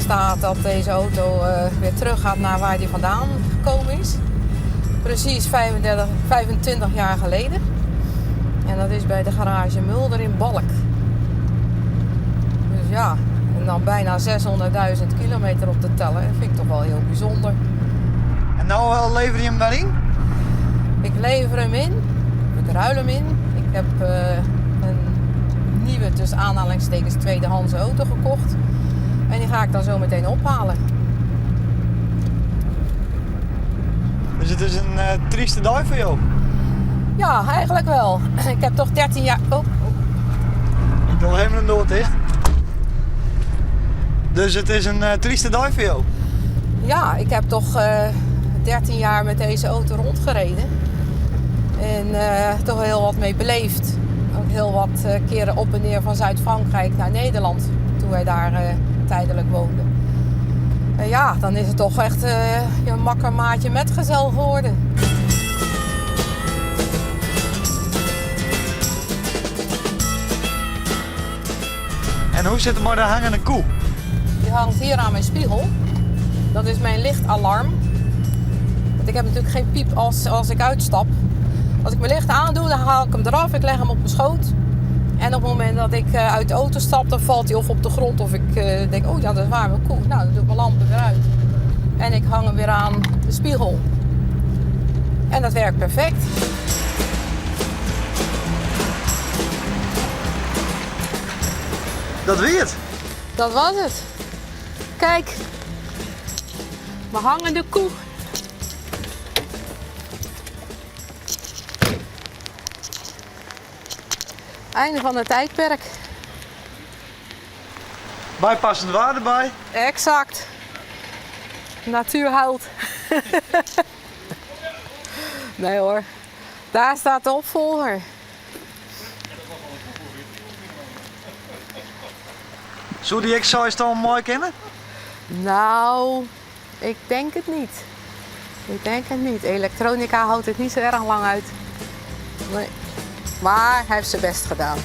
staat dat deze auto weer terug gaat naar waar die vandaan gekomen is. Precies 35, 25 jaar geleden. En dat is bij de garage Mulder in Balk. Dus ja, en dan bijna 600.000 kilometer op de teller. Dat vind ik toch wel heel bijzonder. En nou lever je hem waar in? Ik lever hem in. Ik ruil hem in. Ik heb een nieuwe, tussen aanhalingstekens, tweedehands auto gekocht. En die ga ik dan zo meteen ophalen. Dus het is een trieste dag voor jou? Ja, eigenlijk wel. Ik heb toch 13 jaar... Oh. Ik wil helemaal een dood dicht. Dus het is een trieste dag voor jou? Ja, ik heb toch 13 jaar met deze auto rondgereden. En toch heel wat mee beleefd. Ook heel wat keren op en neer van Zuid-Frankrijk naar Nederland. Toen wij daar tijdelijk woonden. En ja, dan is het toch echt je makker, maatje, metgezel geworden. En hoe zit het met de hangende koe? Die hangt hier aan mijn spiegel. Dat is mijn lichtalarm. Want ik heb natuurlijk geen piep als ik uitstap. Als ik mijn licht aandoe, dan haal ik hem eraf. Ik leg hem op mijn schoot. En op het moment dat ik uit de auto stap, dan valt hij of op de grond of ik denk, oh ja, dat is waar, mijn koe. Nou, dan doe ik mijn lampen weer uit. En ik hang hem weer aan de spiegel. En dat werkt perfect. Dat wie het? Dat was het. Kijk, mijn hangende koe. Einde van het tijdperk. Bijpassende waarde bij. Exact. Natuur huilt. Nee hoor. Daar staat de opvolger. Zou die X-Size dan mooi kennen? Nou, ik denk het niet. Ik denk het niet. Elektronica houdt het niet zo erg lang uit. Nee. Maar hij heeft zijn best gedaan.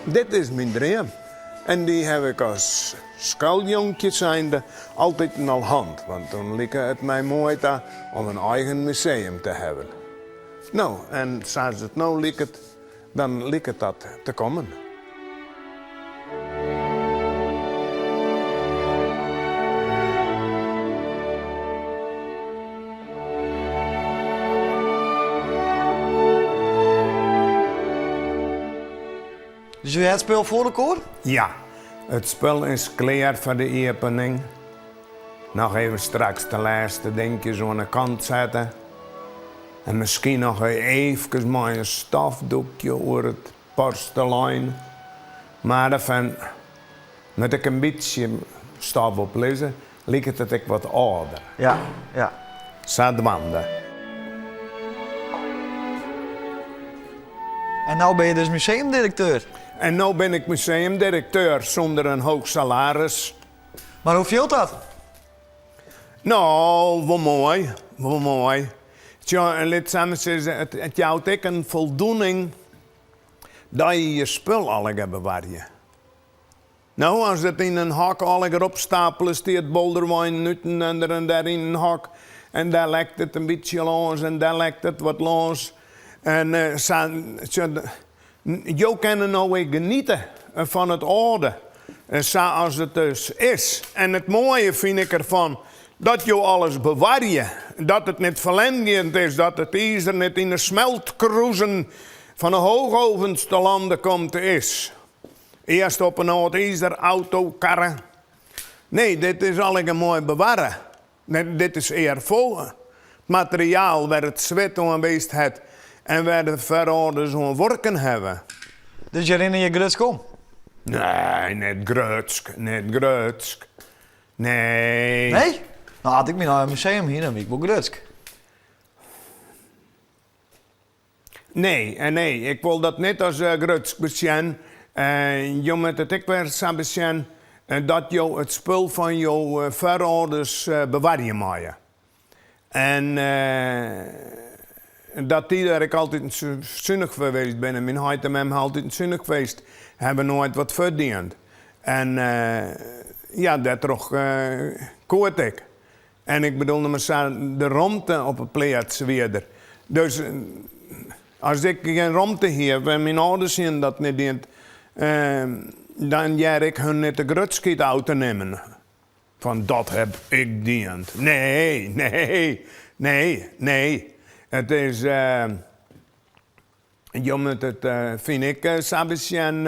Dit is mijn droom. En die heb ik als schooljonkje zijnde altijd al hand. Want dan leek het mij mooi om een eigen museum te hebben. Nou, en zoals het nou lijkt, dan lijkt het dat te komen. Dus u hebt het spul voor elkaar? Ja, het spul is klaar voor de opening. Nog even straks de laatste dingetjes aan de kant zetten. En misschien nog even maar een stofdoekje over het porselein. Maar daarvan, met ik een beetje stof op lezen, lijkt het ik wat ouder. Ja, ja. Zadwande. En nou ben je dus museumdirecteur. En nou ben ik museumdirecteur zonder een hoog salaris. Maar hoe viel dat? Nou, wel mooi. Wel mooi. Tja, en laat samen zeggen, het jouwt ook een voldoening dat je je spul al hebt bewaren. Nou, als het in een hok al erop stapelen, staat bolderwijn nutten en er en daar in een hok. En daar lekt het een beetje los en daar lekt het wat los. En jou kunnen nou weer genieten van het oude. En zoals het dus is. En het mooie vind ik ervan, dat je alles bewaar je. Dat het niet verlengend is, dat het ijzer niet in de smeltkroezen van de hoogovens te landen komt is. Eerst op een oud ijzer, auto, karren. Nee, dit is al een mooi bewaren. Nee, dit is eervol. Het materiaal waar het zwet aan geweest het en waar de verhouders aan worken hebben. Dus je herinner je grutsk om? Nee, net grutsk, net grutsk. Nee. Nee? Nou, had ik me naar een museum hier, dan ben ik wel grutsk. Nee, en nee, ik wol dat net as grutsk besjen. Jo moatte it ek wer sa besjen dat jo it spul fan jo foarâlders bewarje meie. En dat dy dêr ek altyd sunich foar west binne. Myn heit en mem ha altyd sunich west, hawwe noait wat ferdiend. En ja, dêrtroch koe it ek. En ik bedoel no mar sa, de romte op 'e pleats wie der. Dus as ik gjin romte hie, en myn âlders hienen dat net dien, dan hear ik hun net de grutskheid ôf te nimmen. Fan dat heb ik dien. Nee, nee, nee, nee. It is, jo moatte it, fyn ik, sa besjen,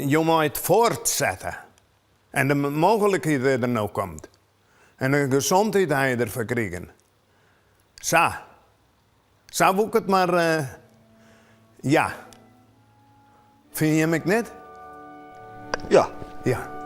jo meie it foartsette. En de mooglikheid is der no komt. En de gesondheid ha je der foar krigen. Sa. Sa woe ik it mar, ja. Fine jim ek net? Ja. Ja.